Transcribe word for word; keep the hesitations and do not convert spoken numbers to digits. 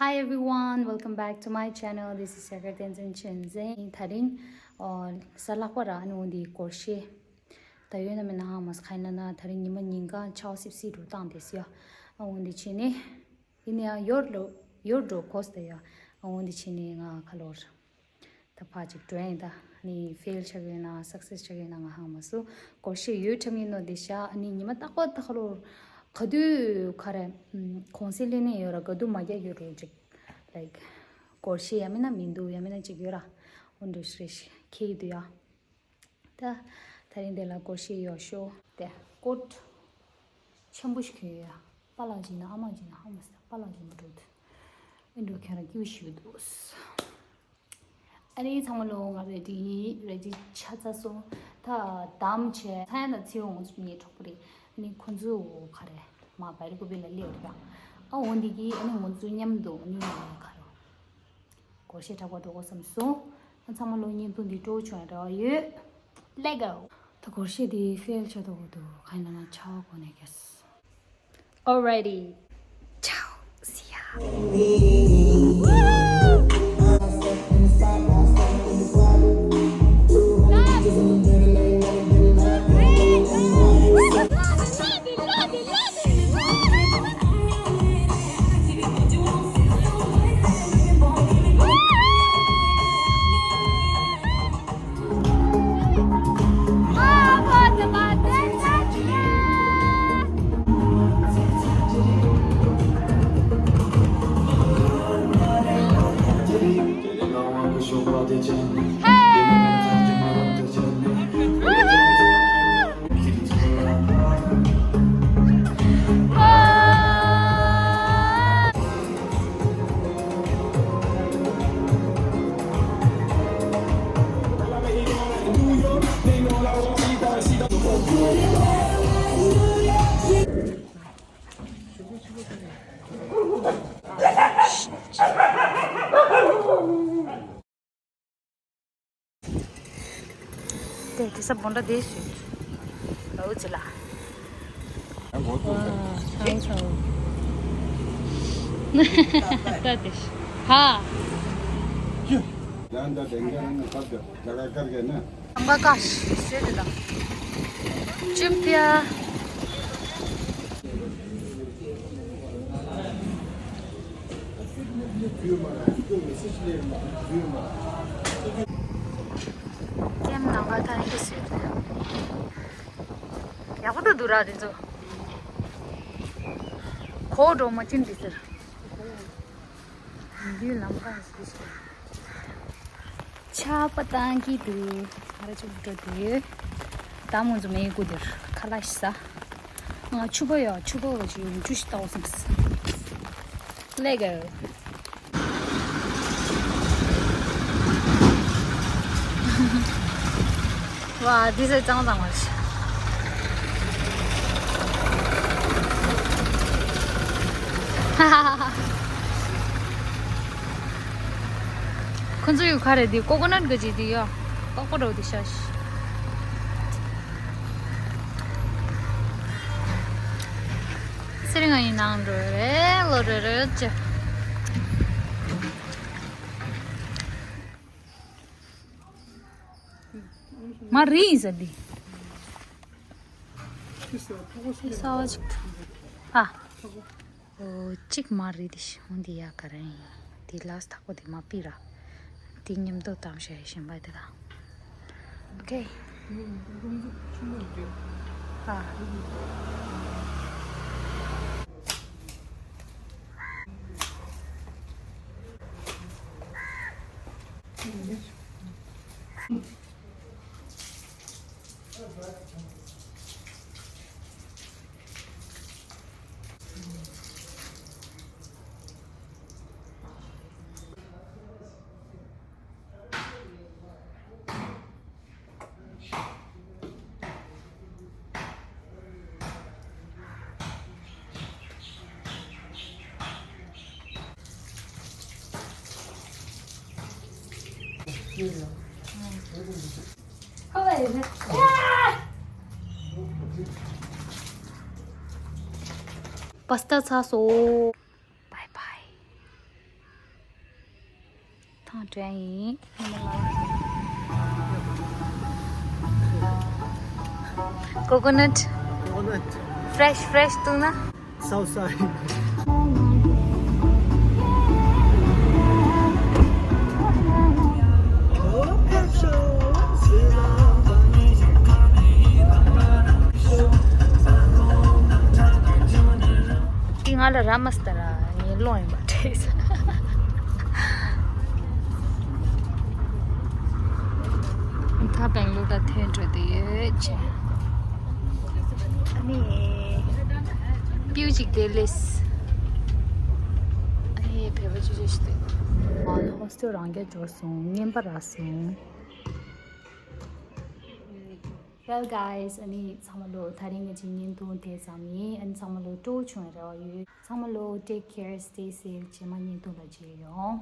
Hi everyone, welcome back to my channel. This is Sagar Tenzin Chinzen. ད་རིང་ཨོ་གཟའ་ལྷག་པ་ར། ཨ་ནི་འོ་འདི་སྒོར་གཞས་ད་ཡོད་ན་མེད་ན་ཧ་མ་སི་ཁ་ཡིན་ན་ན། ད་རིང་ཉི་མ་ཉིན་གང་ཆའོ་སིབ་སི་རུ་བཏང་དེ་སི་ཡ། ཨ་འོ་འདི་བྱས་ནས་ཡིན་ནའང་ཡོར་ལོ་ཡོར་འགྲོ་གོ་སི་ད་ཡ། ཨ་འོ་འདི་བྱས་ནས་ང་ཁ་ལོར་ད་ཕ་ཅིག་འགྲོ་ཡིན། ད་ཨ་ནི་ཕེལ་ཆགས་ཡོད་ན་སག་སེས་ཆགས་ཡོད་ན་ང་ཧ་མ་སུ་སྒོར་གཞས་ཡོད་ཁྲམ་ཡིན་ནོ་དེ་ཤ། ཨ་ནི་ཉི་མ་རྟག་པ་ད་ཁ་ལོར་ག་དུས་ཁ་རེ་གོང་སེ་ལེན་ནས་ཡོད་ར། ག་དུས་མ་རྒྱག་ཡོད་རོ་ཅིག་ལའིཀ་སྒོར་གཞས་ཡ་མིན་ན་མི་འདུག་ཡ་མིན་ན་ཅིག་ཡོད་ར། འོ་འདྲ་ཞིག་རེ་ཞིག་ཁེ་ཡི་འདུག་ཡ། ད་ད་རིང་དེ་ལ་སྒོར་གཞས་ཡོད་ཤོ། དེ་ཀོཊ་ཆེན་པོ་ཞིག་གྱོན་ཡོད་ཡ། པཱ་ལགས་ཅིག་ན་ཨ་མ་ཅིག་ན་ཧ་མ་སི། པཱ་ལགས་ཅིག་མ་འགྲོ་འདུག་ཨེ་འགྲོ་ཁྱེད་རང་སྐྱིད་པོ་ཞིག་འདུག་ཨ་ནི་ཚང་མ་ལོ་ང་རེ་ཌི་རེ་ཌི་ཆ་ཚ་སོང་། ད་དམ་བྱས་ཚ་ཡ་ན་ཚིའུ་ང་ཚོ་གཉིས་གྲོགས་པོ་རེད། ཨ་ནི་ཁོ་ཚོ་ག་རེ་མ་བེར་ཀོ་བི་ལ་སླེབས་རེད་ཡ། ཨ་འོ་འདི་གི་ཨ་ནི་ང་ཚོ་མཉམ་དུ་ཨ་ནི་ག་རེ་སྒོར་གཞས་འཁྲབ་པར་འགྲོ་དགོས་བསམ་སོང་། ཨ་ཚང་མ་ལོ་བརྙན་ཐུང་འདི་སྤྲོ་བོ་བྱུང་ཡ་རེ་བ་ཡོད། Let go. ད་སྒོར་གཞས་འདི་ཕེལ་ཆགས་འགྲོ་གི་འདུག་གང་ཡིན་ན་ཆའོ་གོ་ནས་གས། Alrighty. Ciao. See ya. དེ་དེ་ས་བོན་ད་དེ་སུ། ཨའུ་ཙི་ལ། ཨའུ་ཚ་ཨའུ། ད་དེ་ཧ། ཡང་ད་དེང་ག་ན་ཁབ་ད་ད་ག་གར་ག་ན། ཨང་ག་ཀ་ཤི་སེ་དེ་ད། ཅིམ་པིའ། ཀེམ་ནང་ག་ཐང་གི་སེ། ཡག་པོ་འདུག་ར་དེ་ཚོ། གོ་འགྲོ་མ་ཅིན་དེ་ཟེར། འདི་ལམ་ཁ་ཞིག་ཆར་པ་བཏང་གི་འདུག་ང་ར་ཅིག་འགྲོ་དུས། ད་མོ་ཚོ་མེ་ཀུ་དེར་ཁ་ལག་ཤི་ས། ང་ཕྱུ་པ་ཡོད། ཕྱུ་པ་བ་ཅིག་ཡོད་ཅུ་ཞིག་ལྟ་བ་སེམས། Let go. ཝ། འདི་ཚོ་གཙང་གཙང་བ་རེད། ཁོ་ཚོ་ཡོད་ཁ་རེད། འདི་ཀོ་ཀོ་ནཊ་གི་ཅིག་འདི་ཡོད། པགས་པ་འདྲ་བོ་འདི་ཤ་ཤི། སེ་རི་ང་ཡི་ནང་འགྲོ་རེད། ལོ་རེ་རེ་ཅི། མ་རི་ཡིན་ས་འདི། ས་བ་ཅིག་ཨ། ཨོ་གཅིག་མ་རི་འདི་ཤོང་འདི་ཡ་ག་རེ་ཡིན། འདི་ལ་སྟག་པོ་འདི་མ་པི་ར། འདི་མཉམ་དུ་བཏང་ཤ་ཡི་ཞིམ་པ་འདི་ལ། ཨོ་ཁེ། ཨ། པ་སི་ཏ་ཚར་སོང་། Bye bye. ཐང་དྲན་ཡིན། Coconut. Coconut. Fresh, fresh བཏུང་ན། South side. འདི་ང་ལ་ར་མ་སྟ་ར་ངའི་ཀློང་ཡིན་པ་དྲན་སོང་། ད་སྦེང་ལོར་ལ་ཐོན་འགྲོ་དེ་ཡོད་ཅེ། ཨ་ནི་པིའུ་ཅིག་དེ་ལེས། ཨ་ནི་བོད་པ་ཅི་ཅི་ཞིག་དེ། ཨ་ནི་ཧོ་སི་ཊེལ་རང་རྐྱ་འབྱོར་སོང་། རྔན་པ་རག་སོང་། Well guys, ཨ་ནི་ཚང་མ་ལོ་ད་རིང་ང་ཅིག་བརྙན་ཐུང་དེ་ཙམ་ཡིན། ཨ་ནི་ཚང་མ་ལོ་སྤྲོ་བོ་བྱུང་བའི་རེ་བ་ཡོད། ཚང་མ་ལོ་take care, stay safe. རྗེས་མ་བརྙན་ཐུང་ལ་མཇལ་ཡོང་།